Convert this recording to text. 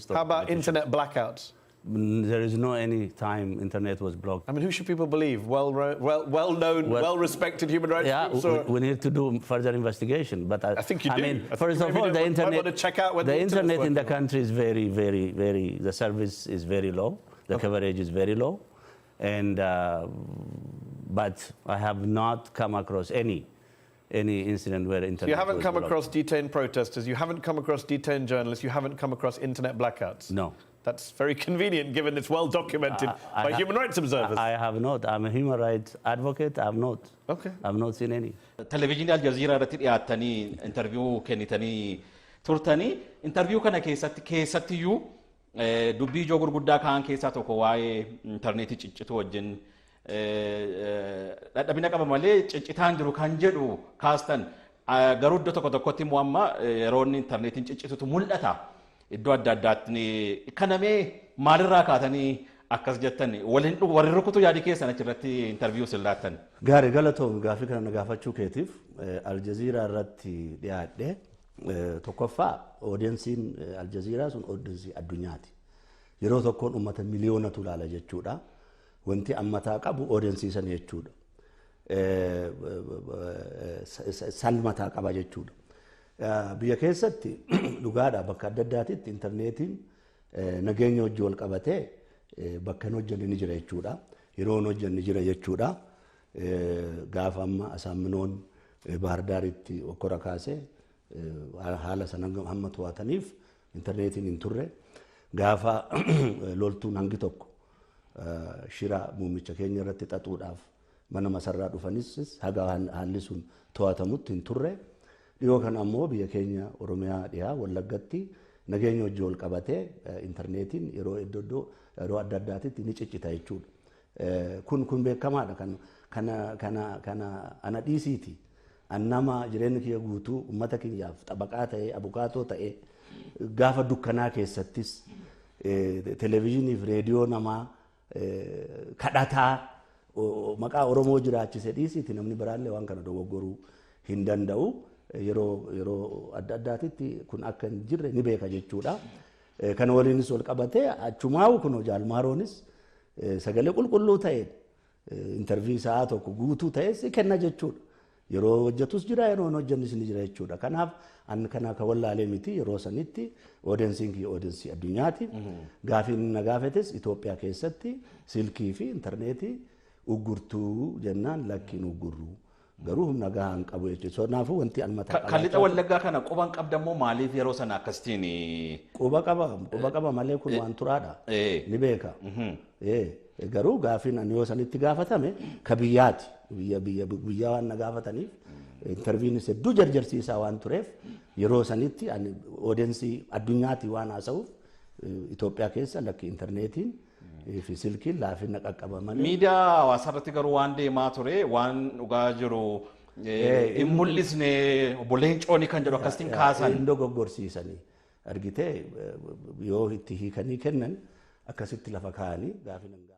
List of How about politicians. Internet blackouts? There is no any time internet was blocked. I mean, who should people believe? Well-known, well-respected human rights groups? Or We need to do further investigation. But I think you I do. mean, I think first you of maybe all, don't the might internet, want to check out whether the the internet's internet in the working. Country is very, very, very. The service is very low. The coverage is very low, and but I have not come across any incident where internet You haven't was come blocked. Across detained protesters, you haven't come across detained journalists, you haven't come across internet blackouts. No. That's very convenient, given it's well documented by human rights observers. I have not. I'm a human rights advocate. I have not. I've not seen any. Televezyiinii Aljazeeraa irratti dhiyaattanii interview kennitanii turtanii, interview kana keessatti keessattiyyuu dubbii ijoo gurguddaa kaan keessaa tokko waa'ee intarneetii ciccituu wajjin dadhabina qaba malee ciccitaan jiru kan jedhu kaastan. Garuu iddoo tokko tokkotti immoo amma yeroo inni intarneetiin ciccitutu mul'ata iddoo adda addaatti. Kanamee maalirraa kaatanii akkas jettan? Waliin warri rukutu yaadii keessan achirratti interview sin laattan. Gaarii, galatoom gaafii kana na gaafachuu keetiif. Aljazeeraa irratti dhiyaadhe, tokkoffaa audienceiin Aljazeeraa sun audience addunyaati. Yeroo tokkoon uummata miliyoonatu ilaala jechuudha. Wanti ammataa qabu audience san jechuudha. Salmataa qaba jechuudha. Biyya keessatti dhugaadha, bakka adda addaatitti intarneetiin nageenya hojii wal qabatee bakka hin hojjenne ni jira jechuudha. Yeroo hin hojjenne jira jechuudha. Gaafa amma Asaamminoon Bahar Daaritti okkora kaasee haala sana hamma to'ataniif intarneetiin hin turre. Gaafa loltuun hangi tokko shira muummicha keenya irratti xaxuudhaaf mana masarraa dhufanis haga haalli sun to'atamutti hin turre. Dhiyoo kana ammoo biyya keenya Oromiyaa dhiyaa Wallaggatti nageenya hojii wal qabatee intarneetiin yeroo iddoo iddoo yeroo adda addaatitti ni ciccita jechuudha. Kun beekamaadha, kan kana kana kana ana dhiisiiti. An nama jireenya kiyya guutuu uummata kiyyaaf xabaqaa ta'ee, abukaatoo ta'ee, gaafa dukkanaa keessattis televezyiinii fi reediyoo namaa kadhataa maqaa Oromoo jiraachise dhiisiiti, namni biraallee waan kana dogoggoruu hin danda'u. Yeroo adda addaatitti kun akka hin jirre ni beeka jechuudha. Kana waliinis wal qabatee achumaa'u kun Jaalmaaroonis sagalee qulqulluu ta'een interview sa'aa tokko guutuu ta'es kenna jechuudha. Yeroo hojjetus jira, yeroo hin hojjennis ni jira jechuudha. Kanaaf an kana akka wallaalee miti. Yeroo sanitti audienceiin kiyya audience addunyaati. Gaafiin na gaafetes Itoophiyaa keessatti silkii fi intarneetii uggurtuu jennaan, lakkiin uggurru. Garuu humna gahaa hin qabu jechuudha. Kanaafuu wanti an mataa Kan lixa Wallaggaa kana quban qabdammoo maaliif yeroo sana akkasitiin? Quba qaba, quba qaba malee kun waan turaadha. Ni beeka. Garuu gaafiin ani yoo sanitti gaafatame ka biyyaati. Biyya waan na gaafataniif, interviewnis hedduu jarjarsiisaa waan tureef, yeroo sanitti ani audience addunyaati waan haasa'uuf Itoophiyaa keessa lakki intarneetiin fi silkiin laafina qaqqaba malee. Miidiyaa hawaasaa irratti garuu waan deemaa ture waan dhugaa jiru hin mul'isne obbo Leencooni kan jedhu akkasitiin kaasan. Hin dogoggorsiisanii argitee, yoo itti hiikanii kennan akkasitti lafa kaa'anii gaafii nan gaafatan.